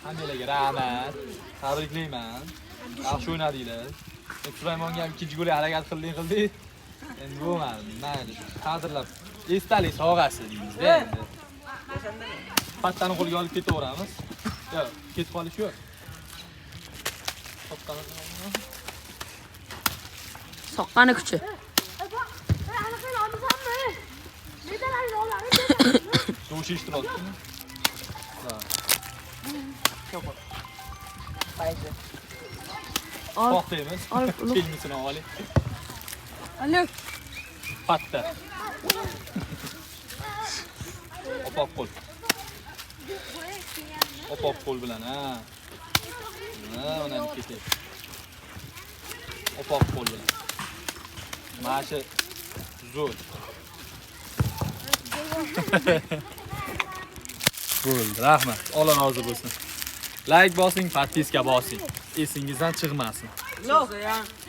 Hammanglarga rahmat. Tabriklayman. Yaxshi o'ynadinglar. Endi Sulaymonga ham ikkinchi golga harakat qildik, qildik. Endi bo'lmadi. Mayli, qadrlab esdalik sovg'asi deymiz-da endi. Pattani qo'lga olib ketaveramiz. Yo'q, ketib qolish yo'q. Soqqani kuchi. Suv ishtiroki. Ol. To'xtaymiz. Ol, ulug'. Kelmisini oling. Alo. Patta. Opoq qo'l. Opoq qo'l bilan, ha. Ha, mana ketyapti. Opoq qo'l bilan. Mana shu zo'r. Bo'ldi, rahmat. Alloh rozi bo'lsin. Like bosing, podpiska bosing. Esingizdan chiqmasin. Lo'q.